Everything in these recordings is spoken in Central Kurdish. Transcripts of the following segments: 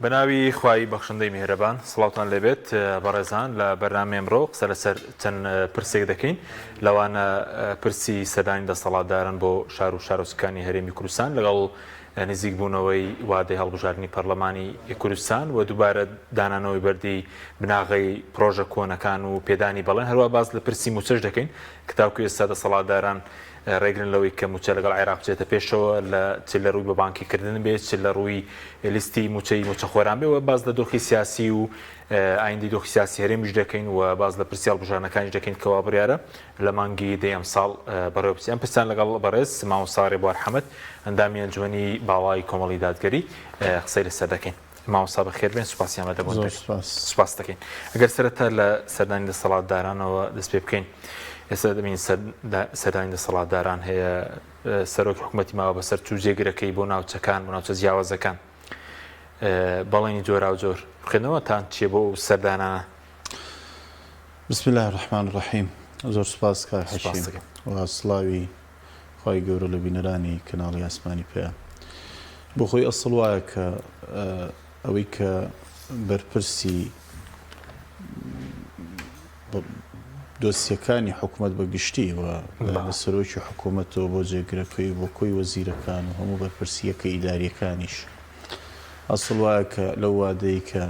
بەناوی خوای بەخشندەی میهرەبان سڵاوتان لێبێت بەڕێزان لە بەرنامەی ئەمڕۆ قسە لەسەر چەند پرسێک دەکەین لەوانە پرسی سەردانی دەسەڵاتداران بۆ شار و شارۆچکەکانی هەرێمی کوردستان لەگەڵ نزیکبوونەوەی وادەی هەڵبژاردنی پەرلەمانی کوردستان و دووبارە دانانەوەی بەردی بناغەی پرۆژە کۆنەکان و پێدانی بەڵێن هەروە باس لە پرسی مووچەش دەکەین کە تاوکو ئێستا دەسەڵاتداران ڕێگرن لەوەی کە مووچە لەگەڵ عێراق بچێتە پێشەوە لە چ لە ڕووی بە بانکی کردن بێت چ لە ڕووی لیستی مووچەی مووچەخۆران بێ و باس لە دۆخی سیاسی و ئایندەی دۆخی سیاسی هەرێمیش دەکەین و باس لە پرسی هەڵبژاردنەکانیش دەکەین کەوا بڕیارە لە مانگی دەی ئەمساڵ بەڕێوە بچێت. ئەم پرسان لەگەڵ بەڕێز مامۆستا ڕێبوار حەمەد ئەندامی ئەنجومەنی باڵای کۆمەڵی دادگەری قسەی لەسەر دەکەین. مامۆستا بەخێر بێن، سوپاسی ئامادەبوونت زۆر دەکەین. سوپاس. سوپاس دەکەین. ئەگەر سەرەتا لە سەردانی دەسەڵاتدارانەوە دەست پێ بکەین، ئێستا دەبینین سەردانی دەسەڵاتداران هەیە، سەرۆکی حکوومەتی ماوە بەسەر چوو جێگرەکەی بۆ ناوچەکان، بۆ ناوچە جیاوازەکان. بەڵێنی جۆراوجۆر. خوێندنەوەتان چییە بۆ ئەو سەردانانە؟ بسم اللە الرحمن الرحیم زۆر سوپاس کاک سوپاس حەکیم دەکەم. و سڵاوی خوای گەورە لە بینەرانی کەناڵی ئاسمانی پەیام. بۆ خۆی ئەسڵ وایە کە ئەوەی کە بەرپرسی دۆسیەکانی حکومەت بە گشتی و لە سەرۆکی حکومەتەوە بۆ جێگرەکەی و بۆ کۆی وەزیرەکان و هەموو بەرپرسی یەکە ئیداریەکانیش ئەسڵ وایە کە لەو وادەی کە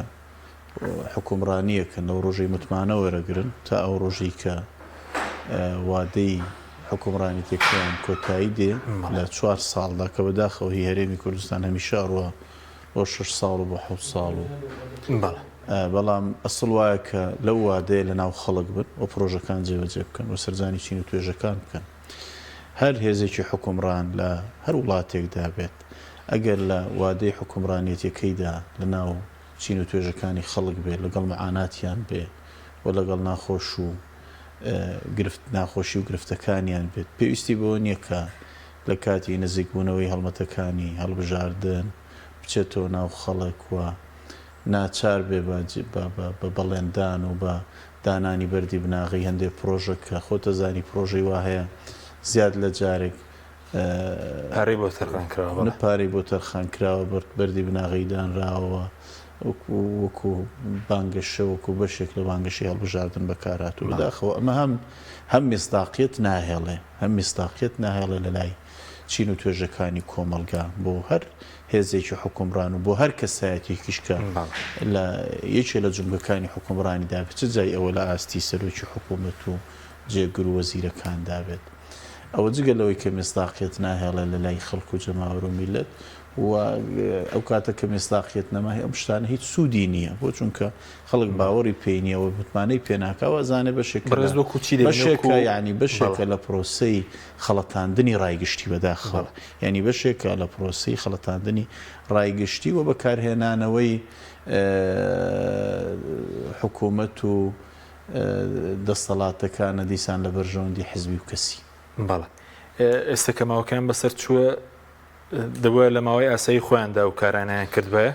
حوکمڕانییەکەن لەو ڕۆژەی متمانە وەرەگرن تا ئەو ڕۆژەی کە وادەی حوکمڕانیتەکەیان کۆتایی دێ لە چوار ساڵدا کە بەداخەوە هی هەرێمی کوردستان هەمیشە ئەڕوا بۆ شەش ساڵ و بۆ حەوت ساڵ و بەڵام ئەسڵ وایە کە لەو وادەیە لە ناو خەڵک بن و پرۆژەکان جێبەجێ بکەن و سەرجانی چین و توێژەکان بکەن. هەر هێزێکی حوکمڕان لە هەر وڵاتێکدا بێت ئەگەر لە وادەی حوکمڕانیەتەکەیدا لە ناو چین و توێژەکانی خەڵک بێ، لەگەڵ معاناتیان بێ و لەگەڵ ناخۆش و گرفت ناخۆشی و گرفتەکانیان بێت. پێویستی بەوە نییە کە لە کاتی نزیکبوونەوەی هەڵمەتەکانی هەڵبژاردن بچێتەوە ناو خەڵک و ناچار بێ بە بە بەڵێندان و بە دانانی بەردی بناغەی هەندێ پرۆژە کە خۆت دەزانی پرۆژەی وا هەیە زیاد لە جارێک پارەی بۆ تەرخان کراوە بەڵێ. پارەی بۆ تەرخان کراوە، بەردی بناغەی دانراوە، وەکو بانگەشە، وەکو بەشێک لە بانگەشەی هەڵبژاردن بەکارهاتوو. بەداخەوە ئەمە هەم هەم میسداقیەت ناهێڵێ، هەم میسداقیەت ناهێڵێ لە لای چین و توێژەکانی کۆمەڵگا بۆ هەر هێزێکی حوکمڕان و بۆ هەر کەسایەتیەکیش کە لە یەکێ لە جومگەکانی حوکمڕانیدا بێت، چ جای ئەوە لە ئاستی سەرۆکی حکوومەت و جێگر و وەزیرەکاندا بێت. ئەوە جگە لەوەی کە میسداقیەت ناهێڵێ لە لای خەڵک و جەماوەر و میللەت و ئەو کاتە کە میسداقیەت نەما ئەم شتانە هیچ سوودی نییە بۆ چونکە خەڵک باوەڕی پێی نییە و متمانەی پێ ناکا و ئەزانێ بەشێکە بەڕێز لە وەکوو چی دەبینی بەشێکە وەکوو یانی بەڵێ. بەشێکە لە پرۆسەی خەڵەتاندنی ڕای گشتی بەداخەوە یانی بەشێکە لە پرۆسەی خەڵەتاندنی ڕای گشتی و بەکارهێنانەوەی حکوومەت و دەستەڵاتەکانە دیسان لە بەرژەوەندی حزبی و کەسی. بەڵێ ئێستا کە ماوەکەیان بەسەر چووە دەبوایە لە ماوەی ئاسایی خۆیاندا ئەو کارانەیان کردبایە.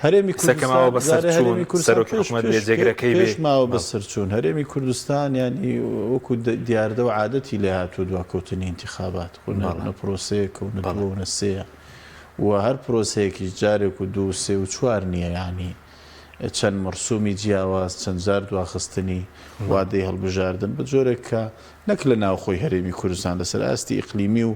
هەرێمی ئێستا کە ماوە کوردستان بەسەر جارێ چوون هەرێمی کوردستان سەرۆکی پێش حکومەت بێ پێش جێگرەکەی بێ پێش ماوە بەڵێ. بەسەر چوون هەرێمی کوردستان یانی وەکو دیاردە و عادەتی لێ هاتووە دواکەوتنی ئینتیخابات خۆ نە بەڵێ نە پرۆسەیەکە و نە بەڵێ. دووە و نە سێیە و هەر پرۆسەیەکیش جارێک و دوو و سێ و چوار نییە یانی چەند مەرسومی جیاواز، چەند جار دواخستنی وادەی هەڵبژاردن، بە جۆرێک کە نەک لە ناوخۆی هەرێمی کوردستان، لەسەر ئاستی ئیقلیمی و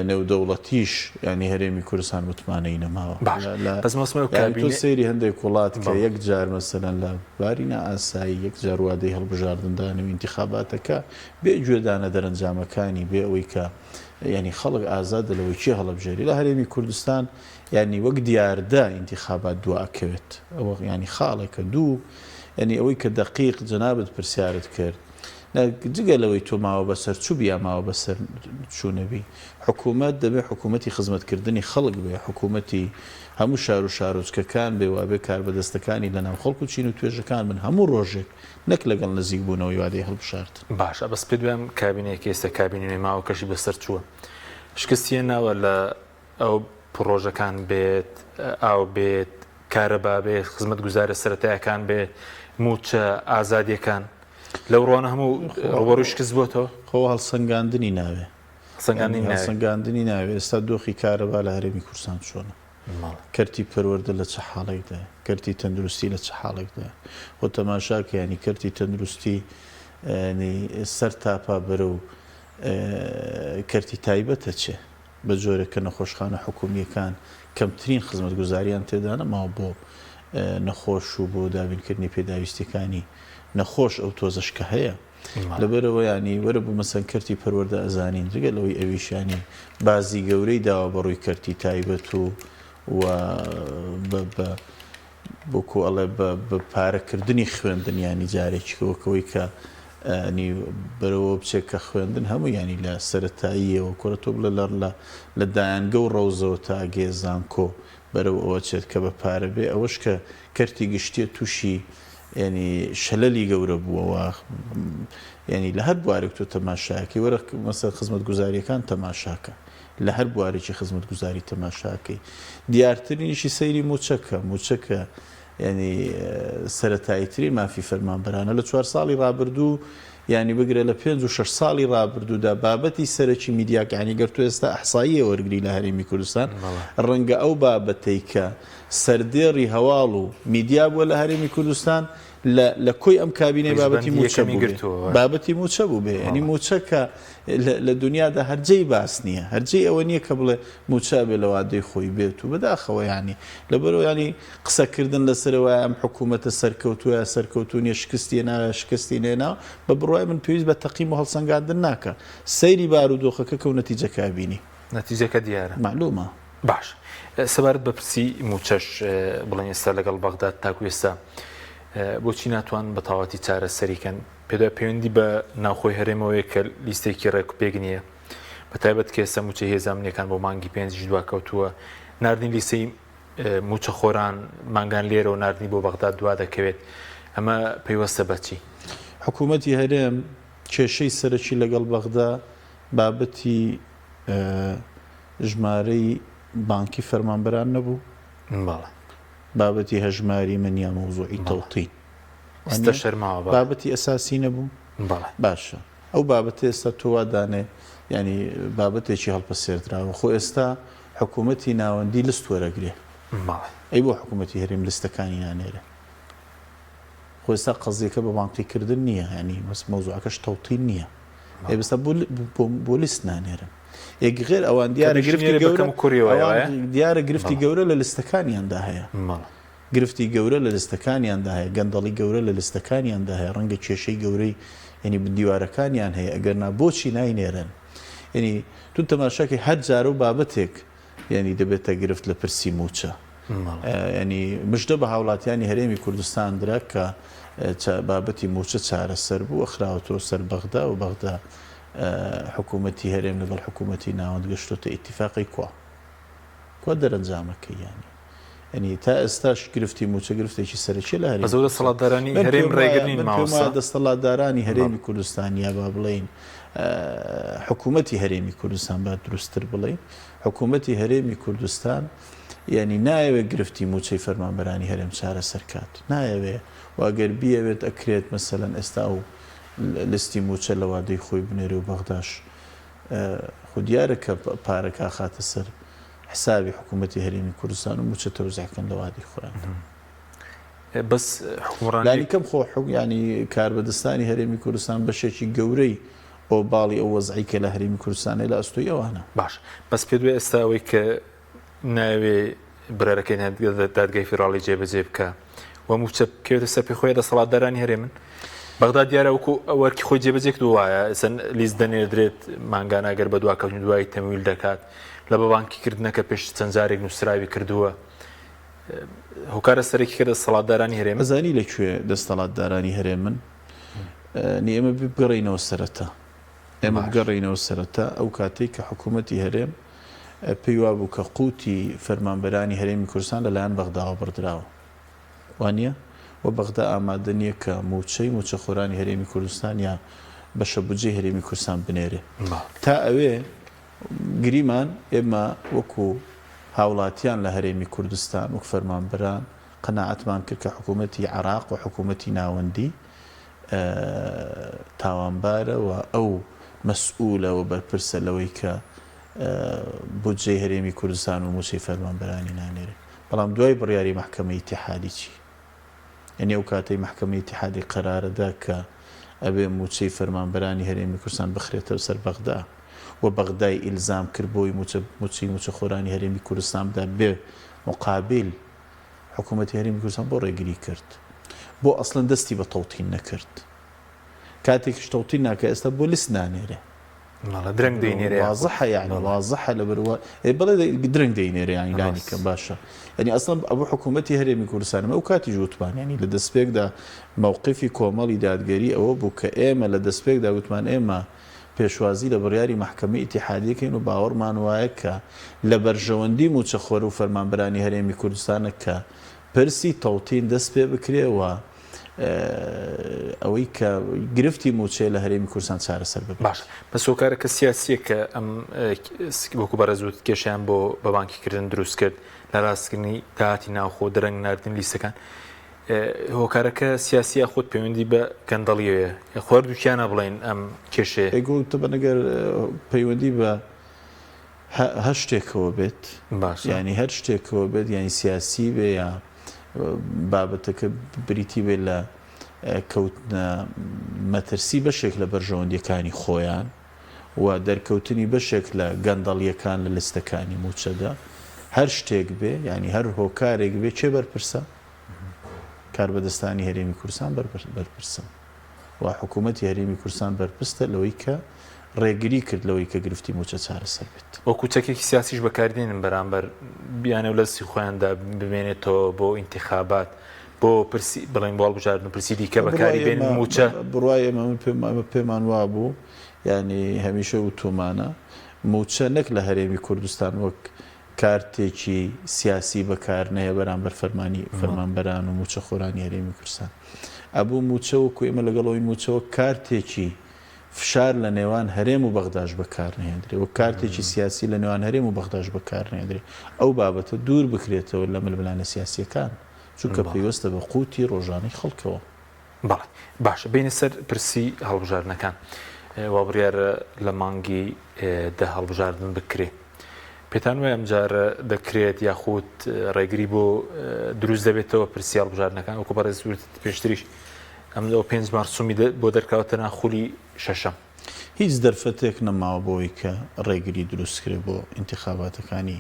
نێودەوڵەتیش یانی هەرێمی کوردستان متمانەی نەماوە. باش بەس مەسمە ئەو یانی تۆ کابینە سەیری هەندێک وڵات کە بەڵێ. یەک جار مەسەلەن لە باری نائاسایی یەک جار وادەی هەڵبژاردن دانێ و ئینتیخاباتەکە بێ گوێدانە دەرەنجامەکانی بێ ئەوەی کە یانی خەڵک ئازادە لەوەی کێ هەڵبژێری لە هەرێمی کوردستان یانی وەک دیاردە ئینتیخابات دوا ئەکەوێت ئەوە یانی خاڵێکە دوو یانی ئەوەی کە دەقیق جەنابت پرسیارت کرد جگە لەوەی تۆ ماوە بەسەر چوبی یا ماوە بەسەر چوونەبی حکوومەت دەبێ حکوومەتی خزمەتکردنی خەڵک بێ حکوومەتی هەموو شار و شارۆچکەکان بێ وابێ کاربەدەستەکانی لەناو خەڵک و چین و توێژەکان بن هەموو ڕۆژێک نەک لەگەڵ نزیکبوونەوەی وادەی هەڵبژاردن. باشە بەس پێت وایە ئەم کابینەیە کە ئێستا کابینەی نوێ ماوەکەشی بەسەر چووە شکستی هێناوە لە ئەو پڕۆژەکان بێت، ئاو بێت، کارەبا بێت، خزمەتگوزارە سەرەتایەکان بێت، مووچە، ئازادییەکان، لەو ڕوانە هەموو ڕووبەڕووی شکست بۆتەوە؟ خۆ هەڵسەنگاندنی ناوێ. هەڵسەنگاندنی ناوێ. هەڵسەنگاندنی ناوێ. ئێستا دۆخی کارەبا لە هەرێمی کوردستان چۆنە؟ کەرتی پەروەردە لە چ حاڵێکدایە؟ کەرتی تەندروستی لە چ حاڵێکدایە؟ خۆ تەماشاکە یانی کەرتی تەندروستی ینی سەر تاپا بەرەو کەرتی تایبەت ئەچێ بە جۆرێک کە نەخۆشخانە حکومییەکان کەمترین خزمەتگوزاریان تێدا نەماوە بۆ نەخۆش و بۆ دابینکردنی پێداویستیەکانی نەخۆش ئەو تۆزەش کە هەیە لەبەرئەوە یانی وەرە بۆ مەسەن کەرتی پەروەردە ئەزانین جگە لەوەی ئەویش یانی بازی گەورەی داوە بە ڕووی کەرتی تایبەت و و بە بە وەکو ئەڵێ بە بە پارەکردنی خوێندن یانی جارێکی وەکەوەی کە ینی بەرەوە بچێت کە خوێندن هەموو ینی لە سەتاییەوە کورە تۆ بڵێ لە لە لە دایانگە و ڕەوزەوە تا گێ زانکۆ بەرەو ئەوە چێت کە بە پارە بێ ئەوەش کە کەرتی گشتیە تووشی یانی شەلەلی گەورە بووە و یانی لە هەر بوارێک تۆ تەماشاکەی وەرە مەسەر خزمەتگوزاریەکان تەماشاکە لە هەر بوارێکی خزمەتگوزاری تەماشاکەی دیارترینیشی سەیری موچەکە موچەکە یعنی سەتاییترین مافی فەرمانبەرانە لە چوار ساڵی ڕابردوو یعنی بگرە لە پێنج و شەش ساڵی ڕابردوودا بابەتی سەرەکی میدیاکانی گەر تۆ ئێستا ئەحساییە وەرگری لە هەرێمی کوردستان ڕەنگە ئەو بابەتەی کە سەردێڕی هەواڵ و میدیا بووە لە هەرێمی کوردستان لە لە کۆی ئەم کابینەی بابەتی ڕیزبەندی مووچە یەکەمی بووبێ گرتووە. بابەتی مووچە بووبێ یانی بەڵێ. مووچە کە لە لە دونیادا هەر جێی باس نییە هەر جێی ئەوە نییە کە بڵێ مووچە ئەبێ لە وادەی خۆی بێت و بەداخەوە یانی لەبەرئەوە یانی قسەکردن لەسەر وایە ئەم حکوومەتە سەرکەوتووە یا سەرکەوتوو نییە شکستی هێناوە یا شکستی نەهێناوە بە بڕوای من پێویست بە تەقیم و هەڵسەنگاندن ناکا سەیری بارودۆخەکە کە و نەتیجەکە ئەبینی. نەتیجەکە دیارە. مەعلوومە. باش سەبارەت بە پرسی مووچەش بڵێن ئێستا لەگەڵ بەغداد تاکو ئێستا بۆچی ناتوان بە تەواوەتی چارەسەری کەن پێدا پەیوەندی بە ناوخۆی هەرێمەوەیە کە لیستێکی ڕێک و پێک نییە بە تایبەت کە ئێستا مووچەی هێزە ئەمنیەکان بۆ مانگی پێنجیش دواکەوتووە ناردنی لیستەی مووچەخۆران مانگان لێرەوە ناردنی بۆ بەغداد دوا دەکەوێت ئەمە پەیوەستە بەچی؟ حکوومەتی هەرێم کێشەی سەرەکی لەگەڵ بەغدا بابەتی ژمارەی بانکی فەرمانبەران نەبوو؟ بەڵێ. بابەتی هەژماری من یا مەوزوعی تەوتین ئێستا شەرماوە بەڵێ. بابەتی ئەساسی نەبوو؟ بەڵێ. باشە ئەو بابەتە ئێستا تۆ وا دانێ یانی بابەتێکی هەڵپەسێردراوە خۆ ئێستا حکوومەتی ناوەندی لست وەرەگرێ بەڵێ. ئەی بۆ حکوومەتی هەرێم لستەکانی نانێرێ؟ خۆ ئێستا قەزیەکە بە بانقی کردن نییە یانی بەس مەوزوعەکەش تەوتین نییە. ئەی بەستا بۆ بۆ لیست نانێرن یەک غێر ئەوان دیارە گرفتی گەورە دیارە گرفتی گەورە لە لیستەکانیاندا هەیە گرفتی گەورە لە لیستەکانیاندا هەیە گەندەڵی گەورە لە لیستەکانیاندا هەیە ڕەنگە کێشەی گەورەی یعنی بندیوارەکانیان هەیە ئەگەر نا بۆچی ناینێرن یعنی تو تەماشاکەی هەر جارە و بابەتێک یانی دەبێتە گرفت لە پرسی مووچە. یانی مژدە بە هاوڵاتیانی هەرێمی کوردستان درا کە بابەتی مووچە چارەسەر بوو، خراوەتەوە سەر بەغدا و بەغدا حکوومەتی هەرێم لەگەڵ حکوومەتی ناوەند گەشتۆتە ئیتیفاقی کوا؟ کوا دەرەنجامەکەی یانی؟ یانی تا ئێستاش گرفتی مووچە گرفتێکی سەرەکیە لە هەرێمی بەس ئەو دەسەڵاتدارانی هەرێم ڕێگر نین من پێم مامۆستا؟ وایە دەستەڵاتدارانی هەرێمی کوردستان یا با بڵێین حکوومەتی هەرێمی کوردستان با دروستتر بڵێین حکوومەتی هەرێمی کوردستان یانی نایەوێت گرفتی مووچەی فەرمانبەرانی هەرێم چارەسەر کات نایەوێ و ئەگەر بیەوێت ئەکرێت مەسەلەن ئێستا ئەو لستی مووچە لە وادەی خۆی بنێرێ و بەغداش خۆ دیارە کە پارەکە ئەخاتە سەر حسابی حکوومەتی هەرێمی کوردستان و مووچە تەوزیع کەن لە وادەی خۆیان. بەس حوکمڕانی. لانیکەم خۆ حوک یانی کاربەدەستانی هەرێمی کوردستان بەشێکی گەورەی ئۆباڵی ئەو وەزعەی کە لە هەرێمی کوردستان هەیە لە ئەستۆی ئەوانە. باش بەس پێت وایە ئێستا ئەوەی کە نایەوێ بڕیارەکەی دادگای فیدراڵی جێبەجێ بکا و مووچە بکەوێتە سەر پێی خۆی دەسەڵاتدارانی هەرێمن؟ بەغدا دیارە وەکو ئەرکی خۆی جێبەجێ کردووە وایە ئێستا لیست دەنێردرێت مانگانە ئەگەر بەدواکەوتن دوایی تەمویل دەکات لە بە بانکی کردنەکە پێش چەند جارێک نووسراوی کردووە هۆکارە سەرەکیەکە دەسەڵاتدارانی هەرێمن. ئەزانی لە کوێ دەستەڵاتدارانی هەرێمن؟ نی ئێمە بگەڕێینەوە سەرەتا. ئێمە بگەڕێینەوە سەرەتا ئەو کاتەی کە حکوومەتی هەرێم پێی وابوو کە قوتی فەرمانبەرانی هەرێمی کوردستان لەلایەن بەغداوە بڕدراوە. وا نییە؟ و بەغدا ئامادە نییە کە مووچەی مووچەخۆرانی هەرێمی کوردستان یا بەشە بودجەی هەرێمی کوردستان بنێرێ. تا ئەوێ گریمان ئێمە وەکو هاوڵاتیان لە هەرێمی کوردستان وەک فەرمانبەران قەناعەتمان کرد کە حکوومەتی عێراق و حکوومەتی ناوەندی تاوانبارە و ئەو مەسئولە و بەرپرسە لەوەی کە. بودجەی هەرێمی کوردستان و مووچەی فەرمانبەرانی نانێرێ؟ بەڵام دوای بڕیاری مەحکەمەی ئیتیحادی چی؟ یانی ئەو کاتەی مەحکەمەی ئیتیحادی قەرارە دا کە ئەبێ مووچەی فەرمانبەرانی هەرێمی کوردستان بخرێتەوە سەر بەغدا و بەغدای ئیلزام کرد بۆی مووچە مووچەی مووچەخۆرانی هەرێمی کوردستان بدا بێ موقابیل حکوومەتی هەرێمی کوردستان بۆ ڕێگری کرد؟ بۆ ئەسڵەن دەستی بە تەوتین نەکرد؟ کاتێکیش تەوتین ناکا ئێستا بۆ لیست نانێرێ؟ بەڵێ درەنگ دەینێرێ وازحە یعنی وازحە لەبەرەوە ئێ بەڵێ درەنگ دەینێرێ یعنی لانی کەم باشە یعنی ئەسڵەن ئەبوو حکوومەتی هەرێمی کوردستان ئەو کاتیش وتمان یعنی لە دەستپێکدا مەوقفی کۆمەڵی دادگەری ئەوە بوو کە ئێمە لە دەستپێکدا وتمان ئێمە پێشوازی لە بڕیاری مەحکەمەی ئیتیحادی کەین و باوەڕمان وایە کە لە بەرژەوەندی مووچەخۆر و فەرمانبەرانی هەرێمی کوردستانە کە پرسی تەوتین دەست پێ بکرێ و ئەوەی کە گرفتی مووچەیە لە هەرێمی کوردستان چارەسەر ببێت. باشە بەس هۆکارەکە سیاسییە کە ئەم وەکو بەڕێز وتت کێشەیان بۆ بە بانکیکردن دروست کرد لە ڕاستکردنی داهاتی ناوخۆ درەنگ ناردنی لیستەکان هۆکارەکە سیاسیە یاخود پەیوەندی بە گەندەڵیەوەیە یاخۆ هەردووکیانە بڵێن ئەم کێشەیە؟ ئەی گوڵ تەبەن ئەگەر پەیوەندی بە هەر شتێکەوە بێت باشە یانی هەر شتێکەوە بێت یانی سیاسی بێ یا بابەتەکە بریتی بێت لە کەوتنە مەترسی بەشێک لە بەرژەوەندیەکانی خۆیان و دەرکەوتنی بەشێک لە گەندەڵیەکان لە لستەکانی موچەدا هەر شتێک بێ یانی هەر هۆکارێک بێ کێ بەرپرسە؟ کاربەدەستانی هەرێمی کوردستان بەرپرسن و حکوومەتی هەرێمی کوردستان بەرپرستە لەوەی کە ڕێگری کرد لەوەی کە گرفتی مووچە چارەسەر بێت. وەکو چەکێکی سیاسیش بەکاردێنن بەرامبەر بیانێ و لەستی خۆیاندا بمێنێتەوە بۆ ئینتیخابات بۆ پرسی بڵێن بۆ هەڵبژاردن و پرسی دیکە بەکاری بێنن مووچە. بڕوای ئێمە من پێم ئەمە پێمان وابوو یانی هەمیشە وتوومانە مووچە نەک لە هەرێمی کوردستان وەک کارتێکی سیاسی بەکار نەیە بەرامبەر فەرمانی فەرمانبەران و مووچەخۆرانی هەرێمی کوردستان. ئەبوو مووچە وەکو ئێمە لەگەڵ ئەوەی مووچە وەک کارتێکی فشار لە نێوان هەرێم و بەغداش بەکار نەهێندرێ، وەک کارتێکی سیاسی لە نێوان هەرێم و بەغداش بەکار نەهێندرێ، ئەو بابەتە دوور بکرێتەوە لە ململانێ سیاسییەکان، چونکە پەیوەستە بە قوتی ڕۆژانەی خەڵکەوە. بەڵێ باشە بێینە سەر پرسی هەڵبژاردنەکان. وا بڕیارە لە مانگی دە هەڵبژاردن بکرێ. پێتان وایە ئەمجارە دەکرێت یاخود ڕێگری بۆ دروست دەبێتەوە پرسی هەڵبژاردنەکان وەکو بەڕێز وتت پێشتریش ئەم ئەو پێنج مارسومی بۆ دەرکاوە تەنها خولی شەشەم. هیچ دەرفەتێک نەماوە بۆی کە ڕێگری دروست کرێ بۆ ئینتخاباتەکانی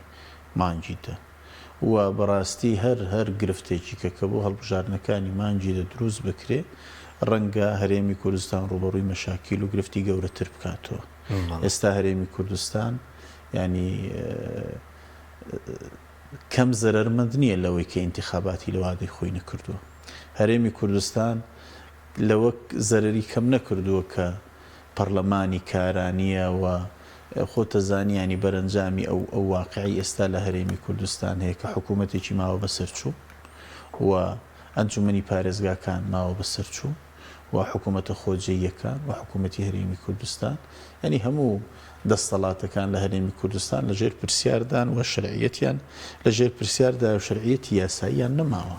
مانگی دە و بەڕاستی هەر هەر گرفتێکی کە کە بۆ هەڵبژاردنەکانی مانگی دە دروست بکرێ ڕەنگە هەرێمی کوردستان ڕووبەڕووی مەشاکیل و گرفتی گەورەتر بکاتەوە. ئێستا هەرێمی کوردستان یانی کەم زەرەرمەند نییە لەوەی کە ئینتیخاباتی لە وادەی خۆی نەکردووە. هەرێمی کوردستان لەوە زەرەری کەم نەکردووە کە پەڕلەمانی کارا نییە و خۆتەزانی یانی بەرەنجامی ئەو ئەو واقعەی ئێستا لە هەرێمی کوردستان هەیە کە حکوومەتێکی ماوە بەسەرچوو و ئەنجومەنی پارێزگاکان ماوە بەسەرچوو. و حکوومەتە خۆجێییەکان و حکوومەتی هەرێمی کوردستان، یانی هەموو دەستەڵاتەکان لە هەرێمی کوردستان لە ژێر پرسیاردان و شەرعیەتیان لە ژێر پرسیاردایە و شەرعیەتی یاساییان نەماوە.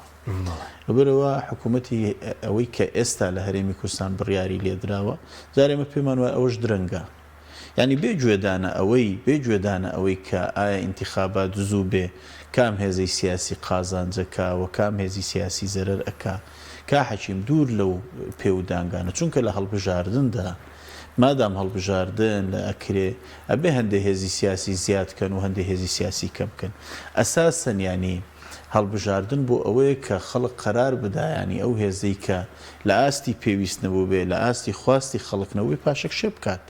لەبەرئەوە حکوومەتی ئەوەی کە ئێستا لە هەرێمی کوردستان بڕیاری لێدراوە، جارێ ئێمە پێمان وایە ئەوەش درەنگە. یانی بێ گوێدانە ئەوەی بێ گوێدانە ئەوەی کە ئایا ئینتیخابات زوو بێ کام هێزەی سیاسی قازانج ئەکا و کام هێزی سیاسی زەرەر ئەکا کا حەکیم دوور لەو پێودانگانە چونکە لە هەڵبژاردندا مادام هەڵبژاردن لە ئەکرێ ئەبێ هەندێ هێزی سیاسی زیاد کەن و هەندێ هێزی سیاسی کەم کەن ئەساسەن یانی هەڵبژاردن بۆ ئەوەیە کە خەڵک قەرار بدا یانی ئەو هێزەی کە لە ئاستی پێویست نەبووبێ، لە ئاستی خواستی خەڵک نەبووبێ پاشەکشێ بکات.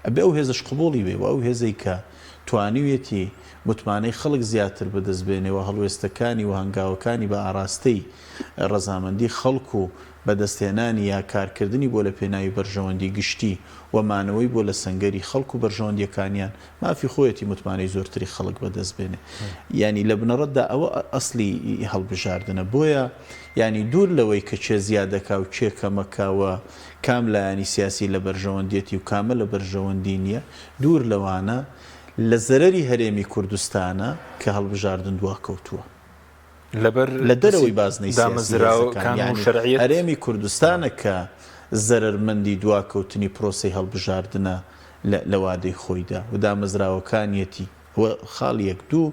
ئەبێ ئەو هێزەش قبوڵی بێ و ئەو هێزەی کە توانیویەتی متمانەی خەڵک زیاتر بەدەست بێنێ و هەڵوێستەکانی و هەنگاوەکانی بە ئاراستەی ڕەزامەندی خەڵک و بەدەستهێنانی یا کارکردنی بۆ لە پێناوی بەرژەوەندی گشتی و مانەوەی بۆ لە سەنگەری خەڵک و بەرژەوەندیەکانیان مافی خۆیەتی متمانەی زۆرتری خەڵک بەدەست بێنێ یانی لە بنەڕەتدا ئەوە ئەسلی هەڵبژاردنە بۆیە یانی دوور لەوەی کە کێ زیادەکا و کێ کەمەکا و کام لایەنی سیاسی لە بەرژەوەندیەتی و کامە لە بەرژەوەندی نیە دوور لەوانە لە زەرەری هەرێمی کوردستانە کە هەڵبژاردن دواکەوتووە. لەبەر لە دەرەوەی بازنەی سیاسی هێزەکان دامەزراوەکان و یانی شەرعیەت. هەرێمی کوردستانە کە زەرەرمەندی دواکەوتنی پرۆسەی هەڵبژاردنە. لە وادەی خۆیدا و دامەزراوەکانیەتی. ئەوە خاڵی یەک. دوو،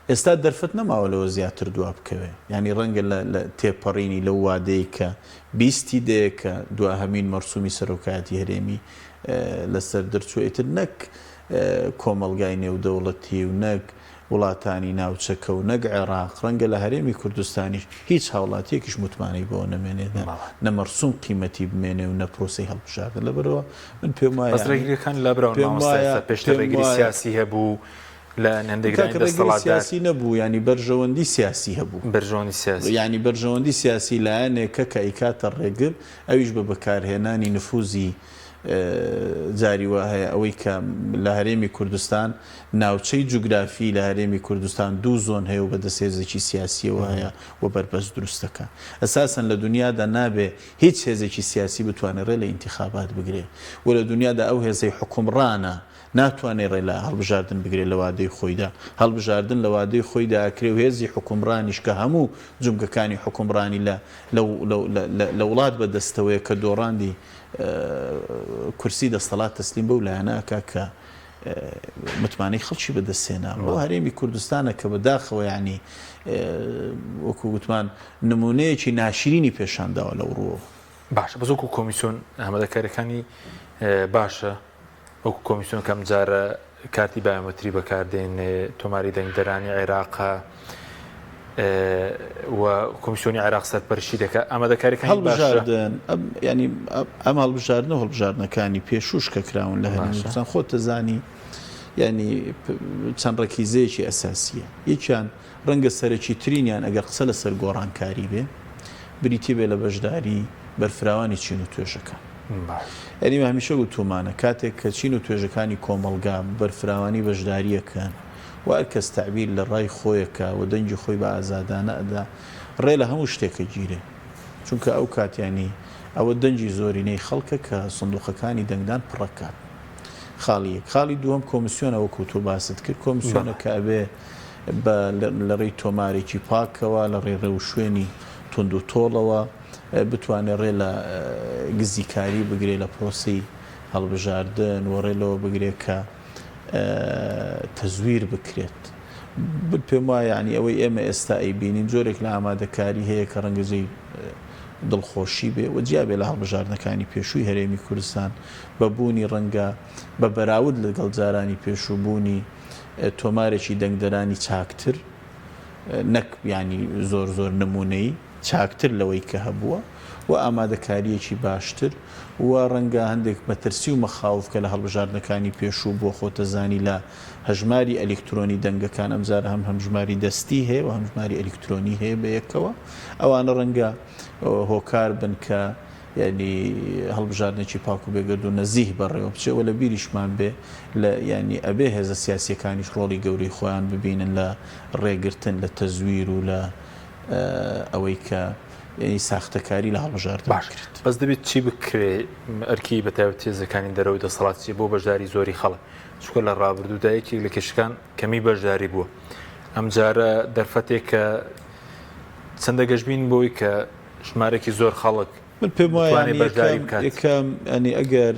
ئێستا دەرفەت نەماوە لەوە زیاتر دوا بکەوێ. یانی ڕەنگە لە لە تێپەڕینی لەو وادەی کە بیستی دەیە کە دواهەمین مەرسوومی سەرۆکایەتی هەرێمی لەسەر دەرچووە ئیتر نەک کۆمەڵگای نێودەوڵەتی و نەک وڵاتانی ناوچەکە و نەک عێراق، ڕەنگە لە هەرێمی کوردستانیش هیچ هاوڵاتییەکیش متمانەی بەوە نەمێنێ نە نە مەرسووم قیمەتی بمێنێ و نە پرۆسەی هەڵبژاردن. لەبەرئەوە من پێم وایە بەس ڕێگرییەکان لابراون پێم مامۆستا وایە ئێستا پێشتر پێم ڕێگری وایە سیاسی هەبوو لایەن هەندێک کاکە لایەنی ڕێگری دەستەڵاتدار. سیاسی نەبوو یانی بەرژەوەندی سیاسی هەبوو. بەرژەوەندی سیاسی. یانی بەرژەوەندی سیاسی لایەنێکە کە ئەیکاتە ڕێگر ئەویش بە بەکارهێنانی نفوزی جاری وا هەیە ئەوەی کە لە هەرێمی کوردستان ناوچەی جوگرافی لە هەرێمی کوردستان دوو زۆن هەیە و بەدەست هێزێکی سیاسیەوە هەیە و بەربەست دروست دەکا. ئەساسەن لە دونیادا نابێ هیچ هێزێکی سیاسی بتوانێ ڕێ لە ئینتیخابات بگرێ و لە دونیادا ئەو هێزەی حوکمڕانە ناتوانێ ڕێ لە هەڵبژاردن بگرێ لە وادەی خۆیدا. هەڵبژاردن لە وادەی خۆیدا ئەکرێ و هێزی حوکمڕانیش کە هەموو جومگەکانی حوکمڕانی لە لە لە لە وڵات بە دەستەوەیە کە دۆڕاندی کورسی دەستەڵات تەسلیم بەو لایەنە ئەکا کە متمانەی خەڵکی بەدەست هێنا. ئەوە هەرێمی کوردستانە کە بەداخەوە یانی وەکو گوتمان نمونەیەکی ناشرینی پێشان داوە لەو ڕووەوە. باشە بەس وەکو کۆمیسیۆن ئامادەکاریەکانی باشە وەکو کۆمیسیۆن کە ئەمجارە کارتی بایۆمەتری بەکاردێنێ تۆماری دەنگدەرانی عێراقە و کۆمیسیۆنی عێراق سەرپەرشتی دەکات ئامادەکاریەکانی باشە؟ هەڵبژاردن یانی ئەم هەڵبژاردن و هەڵبژاردنەکانی پێشووش کە کراون لە هەرێمی کوردستان خۆت دەزانی یانی چەند ڕەکیزەیەکی ئەساسیە یەکیان ڕەنگە سەرەکی ترینیان ئەگەر قسە لەسەر گۆڕانکاری بێ بریتی بێ لە بەشداری بەرفراوانی چین و توێژەکان. یانی هەمیشە گوتوومانە کاتێک کە چین و توێژەکانی کۆمەڵگا بەرفراوانی بەشدارییەکەن و هەر کەس تەعبیر لە ڕای خۆیەکا و دەنگی خۆی بە ئازادانە ئەدا ڕێ لە هەموو شتێک ئەگیرێ چونکە ئەو کات یانی ئەوە دەنگی زۆرینەی خەڵکە کە سندوقەکانی دەنگدان پڕەکات. خاڵی یەک. خاڵی دووەم کۆمسیۆنە وەکو تۆ باست کرد کۆمسیۆنە کە ئەبێ بە لە ڕێی تۆمارێکی پاکەوە لە ڕێی ڕێوشوێنی توند و تۆڵەوە بتوانێ ڕێ لە گزیکاری بگرێ لە پرۆسەی هەڵبژاردن و ڕێ لەوە بگرێ کە تەزویر بکرێت. من پێم وایە یانی ئەوەی ئێمە ئێستا ئەیبینین جۆرێک لە ئامادەکاری هەیە کە ڕەنگە جێی دڵخۆشی بێ و جیا بێ لە هەڵبژاردنەکانی پێشووی هەرێمی کوردستان بە بوونی ڕەنگە بە بەراورد لەگەڵ جارانی پێشوو بوونی تۆمارێکی دەنگدەرانی چاکتر نەک یانی زۆر زۆر نموونەیی چاکتر لەوەی کە هەبووە و ئامادەکارییەکی باشتر و ڕەنگە هەندێک مەترسی و مەخاوف کە لە هەڵبژاردنەکانی پێشوو بووە خۆتەزانی لە هەژماری ئەلیکترۆنی دەنگەکان ئەمجارە هەم هەمژماری دەستی هەیە و هەمژماری ئەلیکترۆنی هەیە بە یەکەوە ئەوانە ڕەنگە هۆکار بن کە یانی هەڵبژاردنێکی پاک و بێگەرد و نەزیه بەڕێوە بچێ و لە بیریشمان بێ لە یانی ئەبێ هێزە سیاسیەکانیش ڕۆڵی گەورەی خۆیان ببینن لە ڕێگرتن لە تەزویر و لە ئەوەی کە یانی ساختەکاری لە هەڵبژاردن باش بکرێت. بەس دەبێت چی بکرێ ئەرکی بە تایبەت هێزەکانی دەرەوەی دەسەڵات چیە بۆ بەشداری زۆری خەڵک چونکە لە ڕابردوودا یەکێک لە کێشەکان کەمی بەشداری بووە ئەمجارە دەرفەتێک کە چەندە گەشبین بۆی کە ژمارەکی زۆر خەڵک من پێم وایە بتوانێت یانی بەشداری یەکەم بکات. یەکەم یانی ئەگەر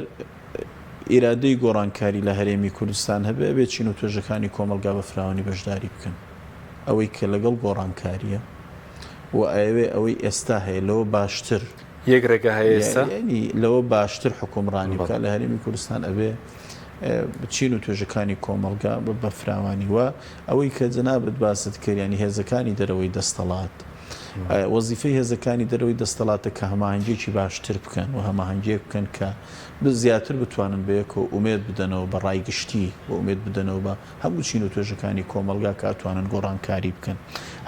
ئیرادەی گۆڕانکاری لە هەرێمی کوردستان هەبێ ئەبێ چین و توێژەکانی کۆمەڵگا بە فراوانی بەشداری بکەن ئەوەی کە لەگەڵ گۆڕانکارییە و ئەیەوێ ئەوەی ئێستا هەیە لەوە باشتر یەک ڕێگا هەیە ئێستا؟ یانی لەوە باشتر حوکمڕانی بەڵێ. بکات لە هەرێمی کوردستان ئەبێ چین و توێژەکانی کۆمەڵگا بە فراوانی و ئەوەی کە جەنابت باست کرد یانی هێزەکانی دەرەوەی دەستەڵات وەزیفەی هێزەکانی دەرەوەی دەستەڵاتە کە هەماهەنگیەکی باشتر بکەن و هەماهەنگیەک بکەن کە زیاتر بتوانن بەیەکەوە ئومێد بدەنەوە بە ڕای گشتی و ئومێد بدەنەوە بە هەموو چین و توێژەکانی کۆمەڵگا کە ئەتوانن گۆڕانکاری بکەن.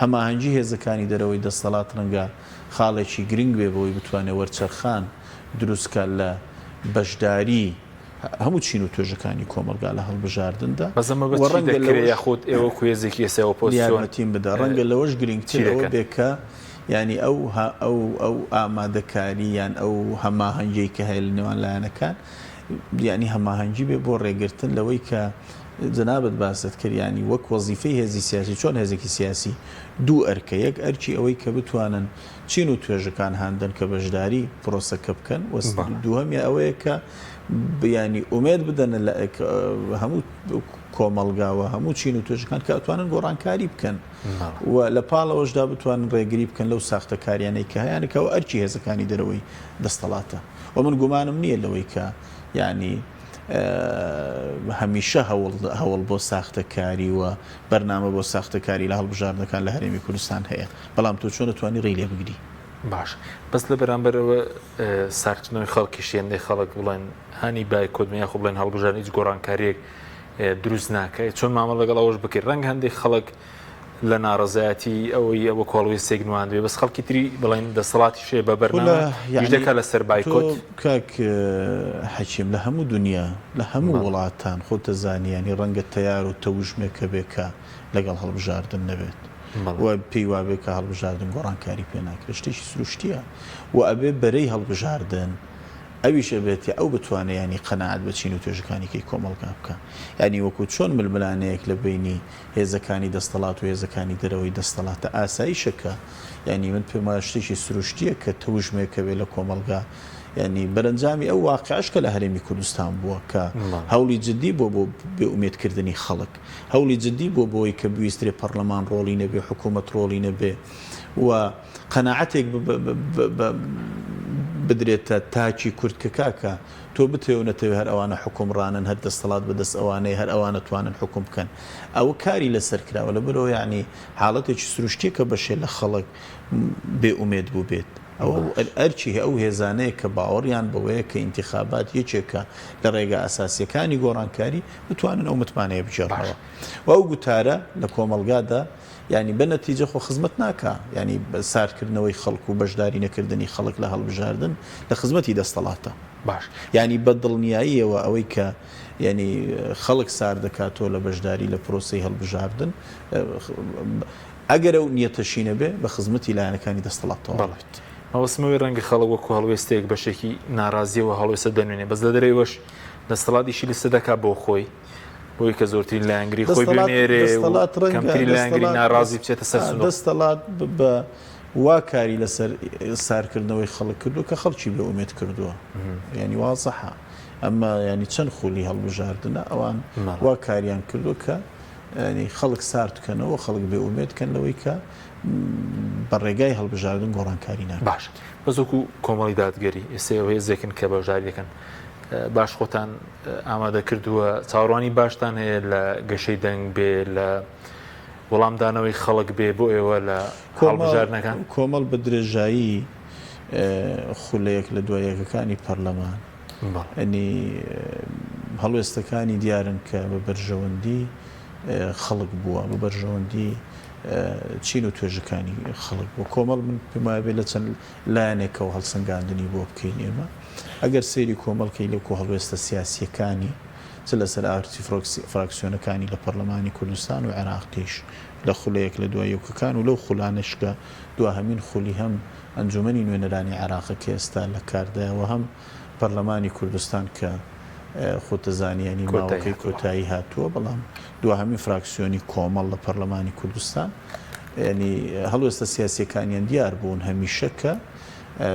هەماهەنگی هێزەکانی دەرەوەی دەستەڵات ڕەنگە خاڵێکی گرنگ بێ بەوەی بتوانێ وەرچەرخان دروست کات لە بەشداری هەموو چین و توێژەکانی کۆمەڵگا لە هەڵبژاردندا بەس ئەمە بە و چی ڕەنگە دەکرێ لەوەش یاخود ئێوە وەکو هێزێکی ئێستا ئۆپۆزسیۆن یارمەتیم بدە ڕەنگە لەوەش گرنگتر چی ئەوە دەکەن؟ بێ کە یانی ئەو ئەو ئەو ئامادەکاری یان ئەو هەماهەنگیەی کە هەیە لە نێوان لایەنەکان یانی هەماهەنگی بێ بۆ ڕێگرتن لەوەی کە. جەنابت باست کرد یانی وەک وەزیفەی هێزی سیاسی چۆن هێزێکی سیاسی دوو ئەرکە یەک ئەرکی ئەوەی کە بتوانن چین و توێژەکان هاندەن کە بەشداری پرۆسەکە بکەن و دووهەمیان ئەوەیە کە یانی ئومێد بدەنە لە هەموو کۆمەڵگا و هەموو چین و توێژەکان کە ئەتوانن گۆڕانکاری بکەن و لە پاڵەوەشدا بتوانن ڕێگری بکەن لەو ساختەکاریانەی کە هەیانە کە ئەوە ئەرکی هێزەکانی دەرەوەی دەستەڵاتە و من گومانم نییە لەوەی کە یانی هەمیشە هەوڵ بۆ ساختەکاری و بەرنامە بۆ ساختەکاری لە هەڵبژاردنەکان لە هەرێمی کوردستان هەیە، بەڵام تۆ چۆن ئەتوانی ڕێی لێ بگری؟ باش بەس لە بەرامبەر ئەوە ساردکردنەوەی خەڵکیش هێندەی خەڵک بڵێن هانی بایکۆت بن یاخۆ بڵێن هەڵبژاردن هیچ گۆڕانکارییەک دروست ناکە چۆن مامەڵە لەگەڵ ئەوەش بکەیت ڕەنگە هەندێک خەڵک لە ناڕەزایەتی ئەوەی ئەوە کۆڵویستێک نواندوێ بەس خەڵکی تری بڵێن دەسەڵاتیش هەیە بە بەرنامە ئیش دەکات لەسەر بایکۆت. کاک حەکیم لە هەموو دونیا لە هەموو وڵاتان خۆت دەزانی یانی ڕەنگە تەیار و تەوژمێک هەبێ کە لەگەڵ هەڵبژاردن نەبێت و پێی وابێ کە هەڵبژاردن گۆڕانکاری پێ ناکرێت شتێکی سروشتیە و ئەبێ بەرەی هەڵبژاردن ئەویش ئەبێت ئەو بتوانێ یانی قەناعەت بە چین و توێژەکانی کەی کۆمەڵگا بکا یانی وەکوو چۆن ململانێیەک لە بەینی هێزەکانی دەستەڵات و هێزەکانی دەرەوەی دەستەڵاتە ئاساییشە کە یانی من پێم وایە شتێکی سروشتییە کە تەوژمێک هەبێ لە کۆمەڵگا یانی بەرەنجامی ئەو واقیعەش کە لە هەرێمی کوردستان بووە کە هەوڵی جدی بووە بۆ بێئومێدکردنی خەڵک هەوڵی جدی بووە بۆی کە بویسترێ پەڕلەمان ڕۆڵی نەبێ حکوومەت ڕۆڵی نەبێ و قەناعەتێک بدرێتە تاکی کورد کە کاکە تۆ بتەوێ و نەتەوێ هەر ئەوانە حوکمڕانن، هەر دەستەڵات بە دەست ئەوانەیە، هەر ئەوان ئەتوانن حوکم بکەن. ئەوە کاری لەسەر کراوە. لەبەرئەوە یەعنی حاڵەتێکی سروشتییە کە بەشێ لە خەڵک بێ ئومێد بووبێت. ئەوە ئەرکی ئەو هێزانەیە کە باوەڕیان بەوەیە کە ئینتیخابات یەکێکە لە ڕێگا ئەساسییەکانی گۆڕانکاری، بتوانن ئەو متمانەیە بگێڕنەوە. و ئەو گوتارە لە کۆمەڵگادا یانی بە نەتیجە خۆ خزمەت ناکا، یانی ساردکردنەوەی خەڵک و بەشداری نەکردنی خەڵک لە هەڵبژاردن لە خزمەتی دەستەڵاتە. باش. یانی بە دڵنیاییەوە ئەوەی کە یانی خەڵک سارد دەکاتەوە لە بەشداری لە پرۆسەی هەڵبژاردن ئەگەر ئەو نیەتەشی نەبێ بە خزمەتی لایەنەکانی دەستەڵات تەواو بەڵێ. دەبێت. مەبەستم ئەوەیە ڕەنگە خەڵک وەکوو هەڵوێستێک بەشێکی ناڕازییەوە هەڵوێستە دەنوێنێ بەس لە دەرەوەش دەستەڵات ئیشی لەسەر دەکا بۆ خۆی. بۆی کە زۆرترین لایەنگری خۆی بنێرێ دەستەڵات ڕەنگە کەمترین لایەنگری ناڕازی بچێتە سەر سندوق. دەستەڵات بە وا کاری لەسەر سارکردنەوەی خەڵک کردووە کە خەڵکی بێ ئومێد کردووە یانی وازحە ئەمە یانی چەند خولی هەڵبژاردنە ئەوان وا کاریان کردووە کە ینی خەڵک سارد کەنەوە خەڵک بێ ئومێد کەن لەوەی کە بە ڕێگای هەڵبژاردن گۆڕانکاری ناکرێت. باش بەس وەکو کۆمەڵی دادگەری ئێستا ئێوە هێزێکن کە بەشداری دەکەن باش خۆتان ئامادە کردووە چاوەڕوانی باشتان هەیە لە گەشەی دەنگ بێ لە وەڵامدانەوەی خەڵک بێ بۆ ئێوە لە هەڵبژاردنەکان؟ کۆمەڵ بە درێژایی خولەیەک لە دوای یەکەکانی پەرلەمان ینی هەڵوێستەکانی دیارن کە بە بەرژەوەندی خەڵک بووە بە بەرژەوەندی چین و توێژەکانی خەڵک بووە کۆمەڵ من پێم وایە بێ لە چەند لایەنێکەوە هەڵسەنگاندنی بۆ بکەین ئێمە ئەگەر سەیری کۆمەڵ کەی لەو کۆهەڵوێستە سیاسییەکانی چ لەسەر ئارتی فراکسیۆنەکانی لە پەرلەمانی کوردستان و عێراقیش لە خولە یەک لە دوای یەکەکان و لەو خولانەش کە دواهەمین خولی هەم ئەنجومەنی نوێنەرانی عێراقە کە ئێستا لە کاردایە و هەم پەرلەمانی کوردستان کە خۆت دەزانی یانی ماوەکەی کۆتایی هاتووە بەڵام دواهەمین فراکسیۆنی کۆمەڵ لە پەرلەمانی کوردستان یانی هەڵوێستە سیاسییەکانیان دیار بوون هەمیشە کە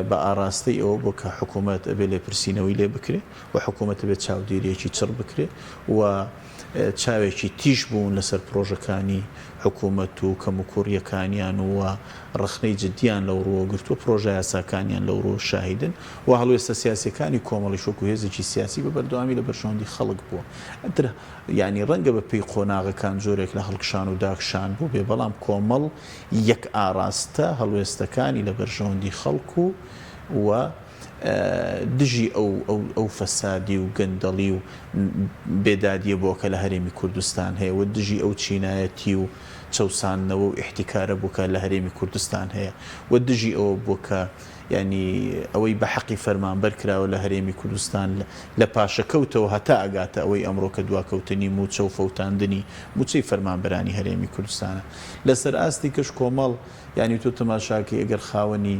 بە ئاڕاستەی ئەوە بووە کە حکوومەت ئەبێ لێپرسینەوەی لێ بکرێ و حکوومەت ئەبێ چاودێرییەکی چڕ بکرێ و چاوێکی تیژ بوون لەسەر پڕۆژەکانی حکوومەت و کەموکوڕییەکانیان و ڕەخنەی جددیان لەو ڕووە گرتووە، پڕۆژەیاساکانیان لەو ڕووە شاهیدن و هەڵوێستە سیاسییەکانی کۆمەڵیش وەکوو هێزێکی سیاسی بە بەردەوامی لە بەرژەوەندی خەڵک بووە. ئیتر یانی ڕەنگە بە پێی قۆناغەکان جۆرێک لە هەڵکشان و داکشان بووبێ، بەڵام کۆمەڵ یەک ئاڕاستە هەڵوێستەکانی لە بەرژەوەندی خەڵک و و دژی ئەو ئەو فەسادی و گەندەڵی و بێدادیە بووە کە لە هەرێمی کوردستان هەیە و دژی ئەو چینایەتی و چەوساندنەوە و ئیحتیکارە بووە کە لە هەرێمی کوردستان هەیە و دژی ئەوە بووە کە یانی ئەوەی بە حەقی فەرمانبەر کراوە لە هەرێمی کوردستان لە پاشەکەوتەوە هەتا ئەگاتە ئەوەی ئەمڕۆ کە دواکەوتنی مووچە و فەوتاندنی مووچەی فەرمانبەرانی هەرێمی کوردستانە لەسەر ئاستی کەش کۆمەڵ یانی تۆ تەماشاکەی ئەگەر خاوەنی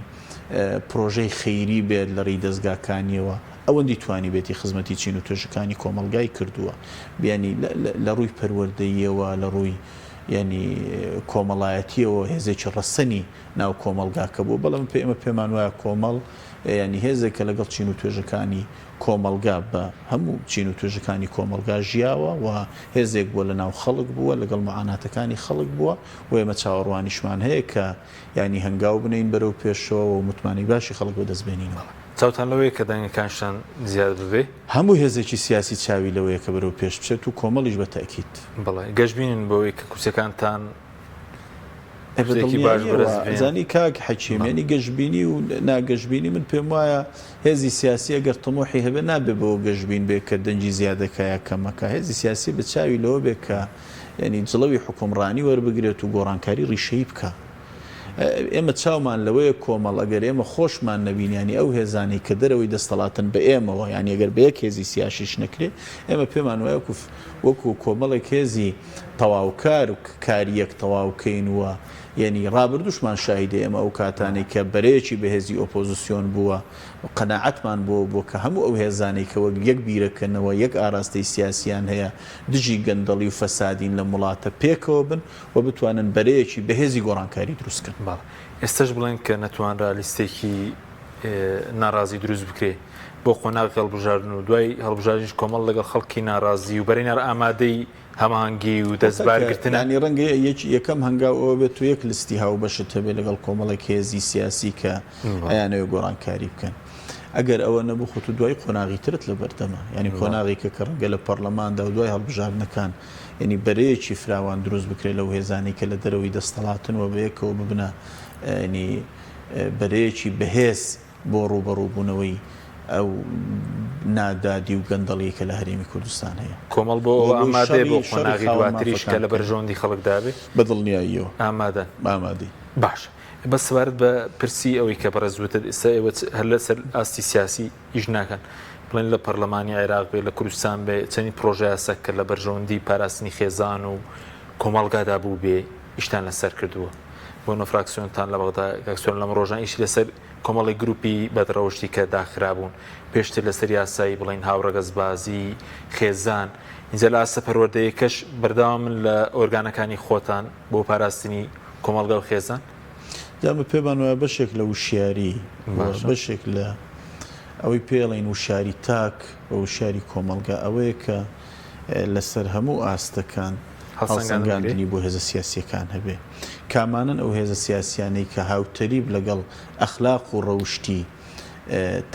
پرۆژەی خەیری بێت لە ڕێی دەزگاکانیەوە. ئەوەندی توانیبێتی خزمەتی چین و توێژەکانی کۆمەڵگای کردووە بیانی لە ڕووی پەروەردەییەوە لە ڕووی یانی کۆمەڵایەتیەوە هێزێکی ڕەسەنی ناو کۆمەڵگاکە بووە بەڵام پێ ئێمە پێمان وایە کۆمەڵ یانی هێزێک کە لەگەڵ چین و توێژەکانی کۆمەڵگا بە هەموو چین و توێژەکانی کۆمەڵگا ژیاوە و هێزێک بووە لە ناو خەڵک بووە لەگەڵ معاناتەکانی خەڵک بووە و ئێمە چاوەڕوانیشمان هەیە کە یانی هەنگاو بنێین بەرەو پێشەوە و متمانەی باشی خەڵک بەدەست بێنینەوە. چاوتان لەوەیە کە دەنگەکانشتان زیاد ببێ؟ هەموو هێزێکی سیاسی چاوی لەوەیە کە بەرەو پێش بچێت و کۆمەڵیش بە تەئکید. بەڵێ. گەشبینن بەوەی کە کورسیەکانتان ئەی بە کورسیەکی باش دڵنیاییەوە. بەرز بێن؟ ئەزانی کاک حەکیم یانی گەشبینی و ناگەشبینی من پێم وایە هێزی سیاسی ئەگەر تموحی هەبێ نابێ بەوە گەشبین بێ کە دەنگی زیادەکا یا کەمەکا. هێزی سیاسی بە چاوی لەوە بێ کە یانی جڵەوی حوکمڕانی وەربگرێت و گۆڕانکاری ڕیشەیی بکا. ئێمە چاومان لەوەیە کۆمەڵ ئەگەر ئێمە خۆشمان نەبین یانی ئەو هێزانەی کە دەرەوەی دەستەڵاتن بە ئێمەوە یانی ئەگەر بە یەک هێزی سیاشیش نەکرێ ئێمە پێمان وایە وەکو وەکو کۆمەڵێک هێزی تەواوکار و کاری یەک تەواو کەین و یانی ڕابردووشمان شاهیدە ئێمە ئەو کاتانەی کە بەرەیەکی بەهێزی ئۆپۆزسیۆن بووە قەناعەتمان بەوە بووە کە هەموو ئەو هێزانەی کە وەک یەک بیرەکەنەوە یەک ئاراستەی سیاسیان هەیە دژی گەندەڵی و فەسادین لەم وڵاتە پێکەوە بن و بتوانن بەرەیەکی بەهێزی گۆڕانکاری دروست کەن. بەڵێ. ئێستەش بڵێن کە نەتوانرا لیستێکی ناڕازی دروست بکرێ بۆ قۆناغی هەڵبژاردن و دوای هەڵبژاردنیش کۆمەڵ لەگەڵ خەڵکی ناڕازی و بەرەی نار ئامادەی هەماهەنگی و دەستبارگرتنە. یانی ڕەنگە یەکەم هەنگاو ئەوە بێت تۆ یەک لستی هاوبەشت هەبێ لەگەڵ کۆمەڵێک هێزی سیاسی کە ئەیانەوێ گۆڕانکاری بکەن. ئەگەر ئەوە نەبوو خۆ تۆ دوایی قۆناغی ترت لەبەردەمە. یانی قۆناغێکە کە ڕەنگە لە پەڕلەماندا و دوای هەڵبژاردنەکان یانی بەرەیەکی فراوان دروست بکرێت لەو هێزانەی کە لە دەرەوەی دەستەڵاتن و بەیەکەوە ببنە یانی بەرەیەکی بەهێز بۆ ڕووبەڕووبوونەوەی ئەو نادادی و گەندەڵیەی کە لە هەرێمی کوردستان هەیە. کۆمەڵ بۆ و ئەوە بۆی ئامادەیە بۆ شەڕی شەڕی قۆناغی خاوەن دواتریش کە مافەکان لە بکەن. بەرژەوەندی خەڵکدا بێ؟ بە دڵنیاییەوە. ئامادەن. ئامادەین. باشە بەس سەبارەت بە پرسی ئەوەی کە بەڕێز وتت ئێستا ئێوە هەر لەسەر ئاستی سیاسی ئیش ناکەن بڵێن لە پەرلەمانی عێراق بێ لە کوردستان بێ چەندین پرۆژە یاسا کە لە بەرژەوەندی پاراستنی خێزان و کۆمەڵگادا بوو بێ ئیشتان لەسەر کردووە بۆ نە فراکسیۆنتان لە بەغدا کاکسۆن لەم ڕۆژان ئیشی لەسەر کۆمەڵی گروپی بەدڕەوشتی کە داخرابوون پێشتر لەسەر یاسایی بڵین هاوڕەگەزبازی خێزان اینجا لە ئاستە پەروەردەیەکەش بەردەوامن لە ئۆرگانەکانی خۆتان بۆ پاراستنی کۆمەڵگا و خێزان؟ جا ئەمە پێمان وایە بەشێک لە وشیاری و بەشێک لە ئەوەی پێڵین وشاری تاک و وشاری کۆمەڵگا ئەوەیە کە لەسەر هەموو ئاستەکان هەڵسەنگاندنی بۆ هێزە سیاسیەکان هەبێ. کامانەن ئەو هێزە سیاسیانەی کە هاوتەریب لەگەڵ ئەخلاق و ڕەوشتی